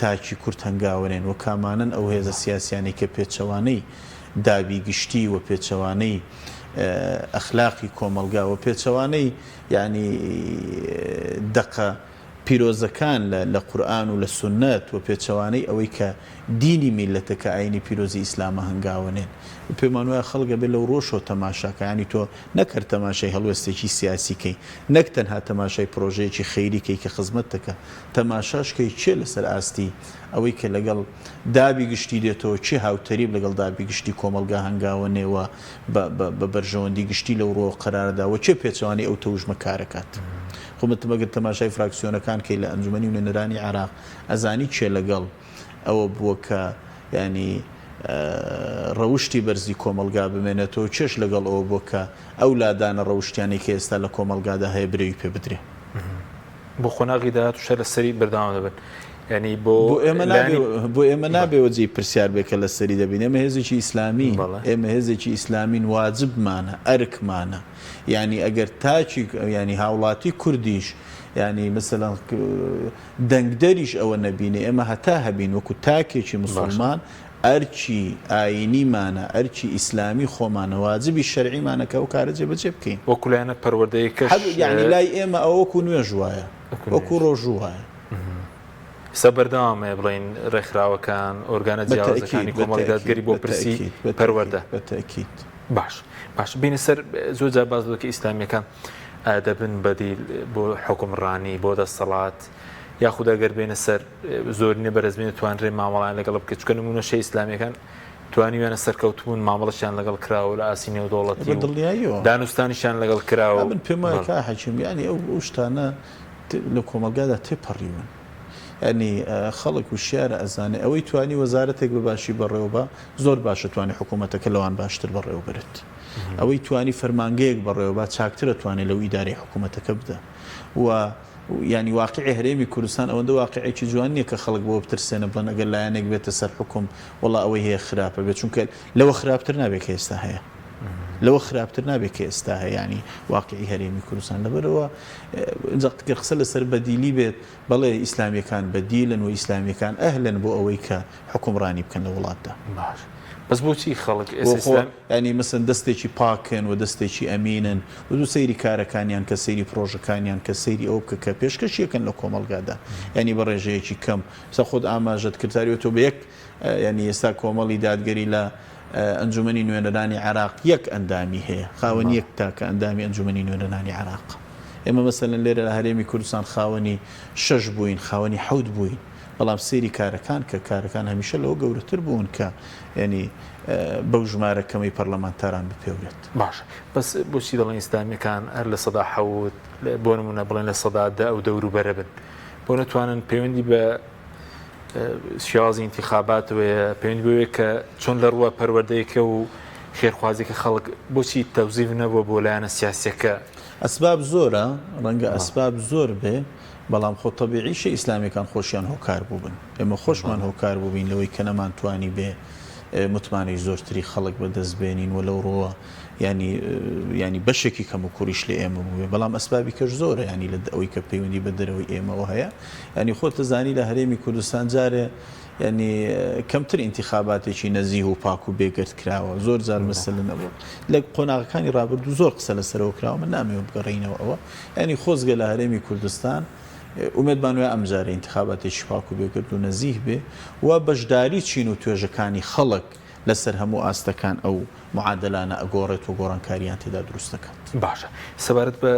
تاکی کورد هەنگاوەنێن و کامانەن ئەو هێزە سیاسیانەی کە پێچەوانەی دابی گشتی و پێچەوانەی ئەخلاقی کۆمەڵگا و پێچەوانەی یانی دەقە پیرۆزەکان لە لە قورئان و لە سوننەت و پێچەوانەی ئەوەی کە دینی میللەتە کە ئایینی پیرۆزی ئیسلامە هەنگاوەنێن و پێمان وایە خەڵک ئەبێ لەو ڕۆشەوە تەماشا کا یانی تۆ نەک هەر تەماشای هەڵوێستێکی سیاسی کەی نەک تەنها تەماشای پرۆژەیەکی خەیری کەی کە خزمەتتەکە تەماشاش کەی کێ لەسەر ئاستی ئەوەی کە لەگەڵ دابی گشتی دێتەوە کێ هاوتەریب لەگەڵ دابی گشتی کۆمەڵگا هەنگاوە نێ و بە بە بە بەرژەوەندی گشتی لەو ڕووەوە قەرارەدا و کێ پێچەوانەی ئەو تەوژمە کارەکات. خۆ متم ئەگەر تەماشای فراکسیۆنەکان کەی لە ئەنجومەنی نوێنەرانی عێراق ئەزانی کێ لەگەڵ ئەوە بووە کە یانی ڕەوشتی بەرزی کۆمەڵگا بمێنێتەوە کێش لەگەڵ ئەوە بووە کە ئەو لادانە ڕەوشتیانەی کە ئێستا لە کۆمەڵگادا هەیە برەوی پێ بدرێ. بۆ قۆناغی داهاتووش هەر لەسەری بەردەوام دەبن یانی بۆ بۆ ئێمە نابێ لایەنی بۆ ئێمە نابێ وەجێی پرسیار بێ کە لەسەری دەبین ئێمە هێزێکی ئیسلامین بەڵێ. ئێمە هێزێکی ئیسلامین واجبمانە ئەرکمانە یانی ئەگەر تاکی یانی هاوڵاتی کوردیش یانی مەسەلەن دەنگدەریش ئەوە نەبینێ ئێمە هەتا هەبین وەکو تاکێکی باشە. موسڵمان ئەرکی ئایینیمانە، ئەرکی ئیسلامی خۆمانە، واجبی شەرعیمانە کە ئەو کارە جێبەجێ بکەین. وەکو لایەنە پەروەردەیەکەش. هەر یانی لای ئێمە ئەوە وەکو نوێژ وایە، وەکو وەکو ڕۆژوو وایە. ئێستا بەردەوامە بڵێین ڕێکخراوەکان، ئۆرگانە بە جیاوازەکانی تەئکید، بە کۆمەڵی تەئکید، دادگەری بۆ بە پرسی تەئکید، بە تەئکید، پەروەردە. بە تەئکید. باش باش بینە سەر زۆر جار باس بووە کە ئیسلامیەکان ئایا دەبن بەدیل بۆ حوکمڕانی بۆ دەسەڵات یاخود ئەگەر بێنە سەر زۆرینە بەرزبین دەتوانرێ مامەڵیان لەگەڵ بکرێت چونکە نمونەشە ئیسلامیەکان توانیویانە سەرکەوتبوون مامەڵەشیان لەگەڵ کراوە لە ئاستی نێودەوڵەتی بە و دڵنیاییەوە. دانوستانیشیان لەگەڵ کراوە من پێم وایە بەڵێ. کاک حەکیم یانی ئەو ئەو شتانە لە کۆمەڵگادا تێپەڕیون. یانی خەڵک وشیارە ئەزانێ ئەوەی توانی وەزارەتێک بە باشی بەڕێوە با زۆر باشە توانی حکوومەتەکە لەوان باشتر بەڕێوە بەرێت. ئەوەی توانی فەرمانگەیەک بەڕێوە با چاکتر ئەتوانێ لەو ئیدارەی حکوومەتەکە بدا و یانی واقیعی هەرێمی کوردستان ئەوەندە واقیعێکی جوان نییە کە خەڵک بەوە بترسێنە بڵێن ئەگەر لایەنێک بێتە سەر حوکم وەڵا ئەوەی هەیە خراپە بێت چونکە لەوە خراپتر نابێت کە ئێستا هەیە. لەوە خراپتر نابێت کە ئێستا هەیە یانی واقیعی هەرێمی کوردستان لەبەرئەوە ئینجا گەر قسە لەسەر بەدیلی بێت بەڵێ ئیسلامیەکان بەدیلن و ئیسلامیەکان ئەهلن بۆ ئەوەی کە حوکمڕانی بکەن لە وڵاتدا. باش بەس بۆچی خەڵک ئێستا ئیسلام. یانی مەسەن دەستێکی پاکن و دەستێکی ئەمینن و دوو سەیری کارەکانیان کە سەیری پرۆژەکانیان کە سەیری ئەوە بکە کە پێشکەشی ئەکەن لە کۆمەڵگادا یانی بە ڕێژەیەکی کەم سە خۆت ئاماژەت کرد تاریوە تۆ بە یەک یانی ئێستا کۆمەڵی دادگەری لە ئەنجومەنی نوێنەرانی عێراق یەک ئەندامی هەیە، خاوەنی یەک تاکە ئەندامی ئەنجومەنی نوێنەرانی عێراقە. ئێمە مەسەلەن لێرە لە هەرێمی کوردستان خاوەنی شەش بووین، خاوەنی حەوت بووین، بەڵام سەیری کارەکان کە کارەکان هەمیشە لەوە گەورەتر بوون کە یانی بەو ژمارە کەمەی پەرلەمانتاران بپێورێت. باشە بەس بۆچی دەڵێن ئیسلامیەکان هەر 7% بۆ نمونە بڵێن 10% ئەو دەوروبەرە بن بۆ نەتوانن پەیوەندی بە شێوازی ئینتیخاباتەوەیە پەیوەندی بەوەیە کە چۆن لە ڕووە پەروەردەیەکە و خێرخوازیەکە خەڵک بۆچی تەوزیف نەبووە بۆ لایەنە سیاسیەکە؟ ئەسباب زۆرە، ڕەنگە ئەسباب زۆر بێ، بەڵام خۆ تەبیعیشە ئیسلامیەکان خۆشیان هۆکار بووبن. ئێمە خۆشمان هۆکار بووبین لەوەی کە نەمانتوانیبێ متمانەی زۆرتری خەڵک بەدەست بێنین و لەو ڕووە یانی یانی بەشێکی کەموکوڕیش لە ئێمە بووبێ، بەڵام ئەسبابی کەش زۆرە یانی لە ئەوەی کە پەیوەندی بە دەرەوەی ئێمەوە هەیە. یانی خۆت دەزانی لە هەرێمی کوردستان جارێ یانی کەمتر ئینتیخاباتێکی نەزیه و پاک و بێگەرد کراوە زۆر جار مەسەلە نەبوو لە قۆناغەکانی ڕابردوو زۆر قسە لەسەرەوە کراوە من نامەوێت بگەڕێینەوە ئەوە یانی خۆزگە لە هەرێمی کوردستان ئومێدمان وایە ئەم جارە ئینتیخاباتێکی پاک و بێگەرد و نەزیه بێ و بەشداری چین و توێژەکانی خەڵک لەسەر هەموو ئاستەکان ئەو معادەلانە ئەگۆڕێت و گۆڕانکارییان تێدا دروست دەکات. باشە سەبارەت بە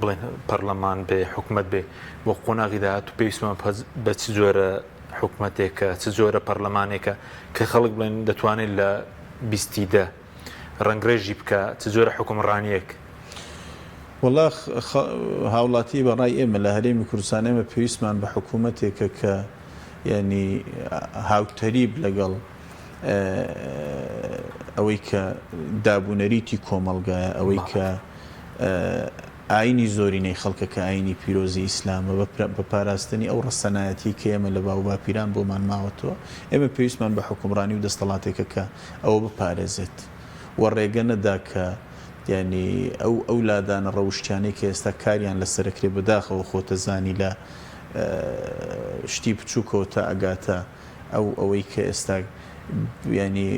بڵێن پەرلەمان بێ حکومەت بێ بۆ قۆناغی داهاتوو پێویستمان بە چ جۆرە حکومەتێکە چ جۆرە پەرلەمانێکە کە خەڵک بڵێن دەتوانێت لە بیستی دە ڕەنگڕێژی بکە چ جۆرە حکومڕانیەک؟ وەڵا هاوڵاتی بە ڕای ئێمە لە هەرێمی کوردستان ئێمە پێویستمان بە حکوومەتێکە کە یانی هاوتەریب لەگەڵ ئەوەی کە دابونەریتی کۆمەڵگایە، ئەوەی کە ئاینی زۆرینەی خەڵکە کە ئاینی پیرۆزی ئیسلامە، بە پاراستنی ئەو ڕەسەنایەتیەی کە ئێمە لە باووباپیران بۆمان ماوەتەوە، ئێمە پێویستمان بە حوکمڕانی و دەستەڵاتێکە کە ئەوە بپارێزێت و ڕێگە نەدا کە یانی ئەو ئەو لادانە ڕەوشتیانەی کە ئێستا کاریان لەسەرەکرێ بەداخەوە خۆتەزانی لە شتی بچووکەوە تا ئەگاتە ئەو ئەوەی کە ئێستا یانی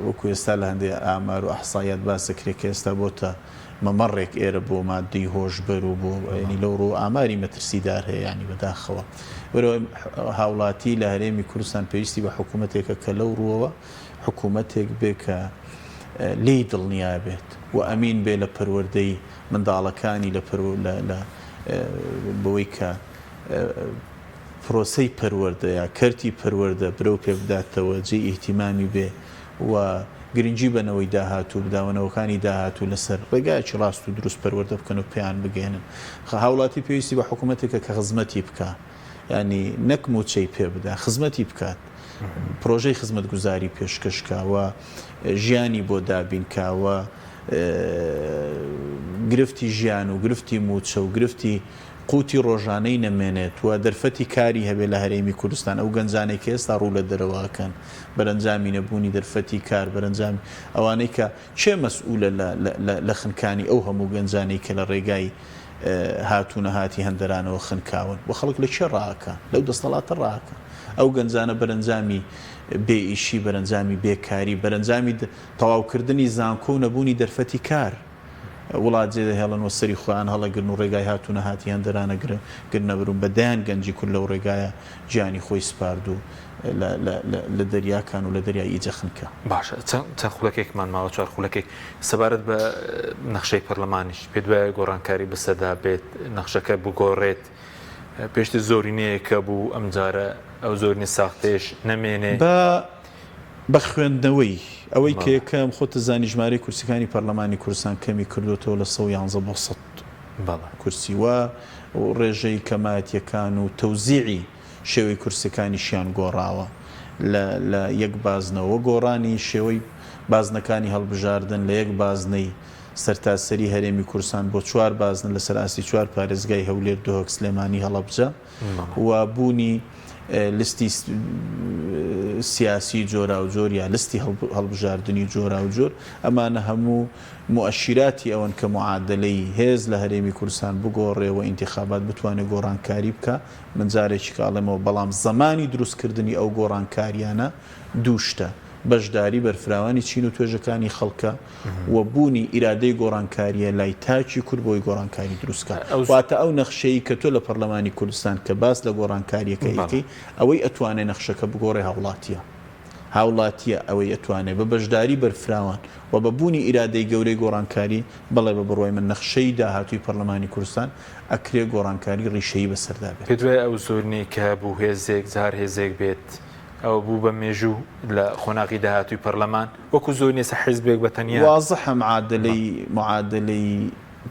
وەکو ئێستا لە هەندێ ئامار و ئەحسایات باس دەکرێت کە ئێستا بۆتە مەمەڕێک ئێرە بۆ مادەی هۆشبەر و بۆ ینی لەو ڕوو ئاماری مەترسیدار هەیە ینی بەداخەوە بەرەوە هاوڵاتی لە هەرێمی کوردستان پێویستی بە حکوومەتێکە کە لەو ڕووەوە حکوومەتێک بێ کە لێی دڵنیا بێت و ئەمین بێ لە پەروەردەی منداڵەکانی لە لە بەوەی کە پرۆسەی پەروەردە یا کەرتی پەروەردە برەو پێ بداتەوە، جێی ئیهتیمامی بێ و گرنگی بە نەوەی داهاتوو بدا و نەوەکانی داهاتوو لەسەر ڕێگایەکی ڕاست و دروست پەروەردە بکەن و پێیان بگەیەنن. هاوڵاتی پێویستی بە حکوومەتێکە کە خزمەتی بکا، یانی نەک مووچەی پێ بدا، خزمەتی بکات، پرۆژەی خزمەتگوزاری پێشکەش کا و ژیانی بۆ دابین کا و گرفتی ژیان و گرفتی مووچە و گرفتی قوتی ڕۆژانەی نەمێنێت و دەرفەتی کاری هەبێت لە هەرێمی کوردستان، ئەو گەنجانەی کە ئێستا ڕوو لە دەرەوە ئەکەن بەرەنجامی نەبوونی دەرفەتی کار، بەرەنجامی ئەوانەی کە کێ مەسئولە لە لە لە خنکانی ئەو هەموو گەنجانەی کە لە ڕێگای هات و نەهاتی هەندەرانەوە خنکاون و خەڵک لە کێ ڕائەکا؟ لەو دەستەڵاتە ڕائەکا. ئەو گەنجانە بەرەنجامی بێ ئیشی، بەرەنجامی بێکاری، بەرەنجامی تەواوکردنی زانکۆ و نەبوونی دەرفەتی کار، وڵات جێدەهێڵن و سەری خۆیان هەڵەگرن و ڕێگای هات و نەهاتی هەندەرانە گرنەبر و بە دەیان گەنجی کورد لەو ڕێگایە گیانی خۆی سپارد و لە لە لە لە دەریاکان و لە دەریای ئیجە خنکا. باشە چەند چەند خولەکێکمان ماوە چوار خولەکێک سەبارەت بە نەخشەی پەرلەمانیش پێت وایە گۆڕانکاری بەسەردا بێت نەخشەکە بگۆڕێت پێشتر زۆرینەیەک هەبوو ئەمجارە ئەو زۆرینە ساختەیەش نەمێنێ؟ بە بە خوێندنەوەی ئەوەی کە یەکەم خۆت دەزانی ژمارەی کورسیەکانی پەرلەمانی کوردستان کەمی کردۆتەوە لە 111 بۆ 100 کورسی و ڕێژەی کەمایەتیەکان و تەوزیعی. شێوەی کورسیەکانیشیان گۆڕاوە لە لە یەک بازنەوە وە گۆڕانی شێوەی بازنەکانی هەڵبژاردن لە یەک بازنەی سەرتاسەری هەرێمی کوردستان بۆ چوار بازنە لەسەر ئاستی چوار پارێزگای هەولێر، دهۆک، سلێمانی، هەڵەبجە و بوونی لستی سیاسی جۆراوجۆر یا لستی هەڵبژاردنی جۆراوجۆر ئەمانە هەموو موئەشیراتی ئەوەن کە معادەلەی هێز لە هەرێمی کوردستان بگۆڕێ و ئینتیخابات بتوانێ گۆڕانکاری بکا من جارێکی کە ئەڵێمەوە بەڵام زەمانی دروستکردنی ئەو گۆڕانکاریانە دوو شتە بەشداری بەرفراوانی چین و توێژەکانی خەڵکە و بوونی ئیرادەی گۆڕانکارییە لای تاکی کورد بۆی گۆڕانکاری دروست کا. واتە ئەو نەخشەی کە تۆ لە پەرلەمانی کوردستان کە باس لە گۆڕانکارییەکە ئەیکەی ئەوەی ئەتوانێ نەخشەکە بگۆڕێ هاوڵاتییە. هاوڵاتییە ئەوەی ئەتوانێ بە بەشداری بەرفراوان و بە بوونی ئیرادەی گەورەی گۆڕانکاری بەڵێ بە بڕوای من نەخشەی داهاتووی پەرلەمانی کوردستان ئەکرێ گۆڕانکاری ڕیشەیی بەسەردا بێت. پێت وایە ئەو زۆرینەی کە هەبوو هێزێک جا هەر هێزێک بێت ئەوە بوو بە مێژوو لە قۆناغی داهاتووی پەرلەمان وەکو زۆر نیە حیزبێک بە تەنیا. وازحە معادەلەی معادەلەی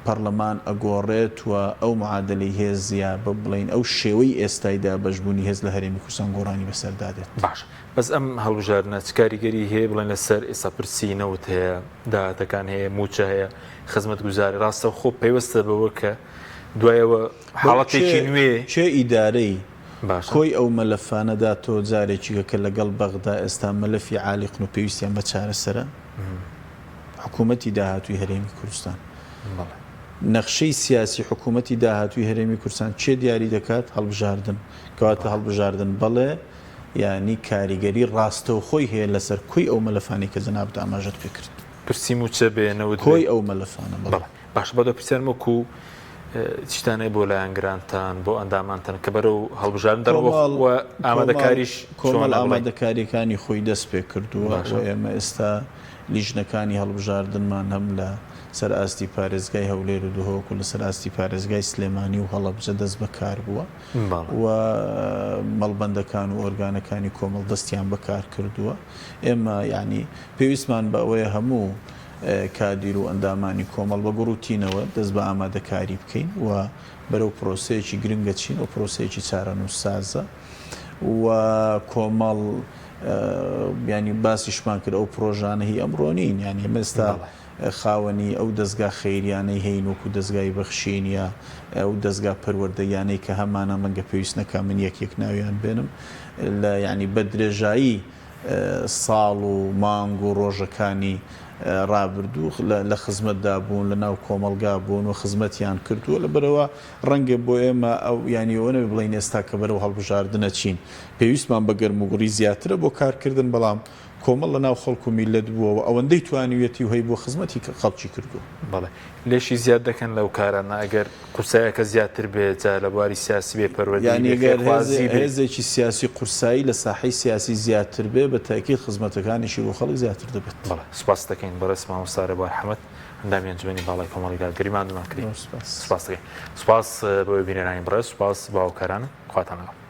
پەرلەمان ئەگۆڕێت و ئەو معادەلەی هێز یا بە بڵێین ئەو شێوەی ئێستای دابەشبوونی هێز لە هەرێمی کوردستان گۆڕانی بەسەردا دێت. باشە بەس ئەم هەڵبژاردنە چ کاریگەری هەیە بڵێن لەسەر ئێستا پرسی نەوت هەیە داهاتەکان هەیە مووچە هەیە خزمەتگوزاری ڕاستەوخۆ پەیوەستە بەوە کە دوایەوە حاڵەتێکی نوێ. کێ ئیدارەی باشە. کۆی ئەو مەلەفانە داتەوە جارێکیکە کە لەگەڵ بەغدا ئێستا مەلەفی عالیقن و پێویستیان بە چارەسەرە؟ حکوومەتی داهاتووی هەرێمی کوردستان. بەڵێ. نەخشەی سیاسی حکوومەتی داهاتووی هەرێمی کوردستان کێ دیاری دەکات؟ هەڵبژاردن. کەواتە هەڵبژاردن بەڵێ یانی کاریگەری ڕاستەوخۆی هەیە لەسەر کۆی ئەو مەلەفانەی کە جەنابت ئاماژەت پێ کرد. پرسی مووچە بێ، نەوت بێ. کۆی ئەو مەلەفانە بەڵێ. بەڵێ. باشە بەدوا پرسیارم وەکو چیتان هەیە بۆ لایەنگرانتان بۆ ئەندامانتان کە بەرەو هەڵبژاردن دەڕۆن و ئامادەکاریش کۆمەڵ ئامادەکاریەکانی خۆی دەست پێ کردووە و ئێمە ئێستا لیژنەکانی هەڵبژاردنمان هەم لە سەر ئاستی پارێزگای هەولێر و دهۆک و لەسەر ئاستی پارێزگای سلێمانی و هەڵەبجە دەست بەکار بووە و مەڵبەندەکان و ئۆرگانەکانی کۆمەڵ دەستیان بەکار کردووە ئێمە یعنی پێویستمان بە ئەوەیە هەموو کادیر و ئەندامانی کۆمەڵ بە گوڕوتینەوە دەست بە ئامادەکاری بکەین و بەرەو پرۆسەیەکی گرنگ ئەچین و پرۆسەیەکی چارەنووسسازە و کۆمەڵ یانی باسیشمان کرد ئەو پرۆژانە هی ئەمڕۆ نین یانی ئێمە ئێستا خاوەنی ئەو دەزگا خەیریانەی هەین وەکو دەزگای بەخشین یا ئەو دەزگا پەروەردەییانەی کە هەمانە ڕەنگە پێویست نەکا من یەک یەک ناویان بێنم لە یانی بە درێژایی ساڵ و مانگ و ڕۆژەکانی ڕابردوو لە خزمەتدا بوون، لە ناو کۆمەڵگا بوون و خزمەتیان کردووە، لەبەرئەوە ڕەنگە بۆ ئێمە ئەو یانی ئەوە نەبێت بڵێین ئێستا کە بەرەو هەڵبژاردن ئەچین پێویستمان بە گەرموگوڕی زیاترە بۆ کارکردن، بەڵام کۆمەڵ لە ناو خەڵک و میللەت بووە و ئەوەندەی توانیویەتی و هەیبووە خزمەتی خەڵکی کردووە. بەڵێ لێشی زیاد دەکەن لەو کارانە ئەگەر قورسایەکە زیاتر بێ جا لە بواری سیاسی بێ پەروەردەیی یانی بێ گەر خێرخوازی بێ. هێزێکی سیاسی قورسایی لە ساحەی سیاسی زیاتر بێ بە تەئکید خزمەتەکانیشی بۆ خەڵک زیاتر دەبێت. بەڵێ سوپاست دەکەین بەڕێز مامۆستا رێبوار حەمەد ئەندامی ئەنجومەنی باڵای کۆمەڵی دادگەری ماندوومان کردی زۆر سوپاس. سوپاست دەکەین سوپاس بۆ بینەرانی بەڕێز سوپاس بۆ هاوکارانم خواتان لەگەڵ.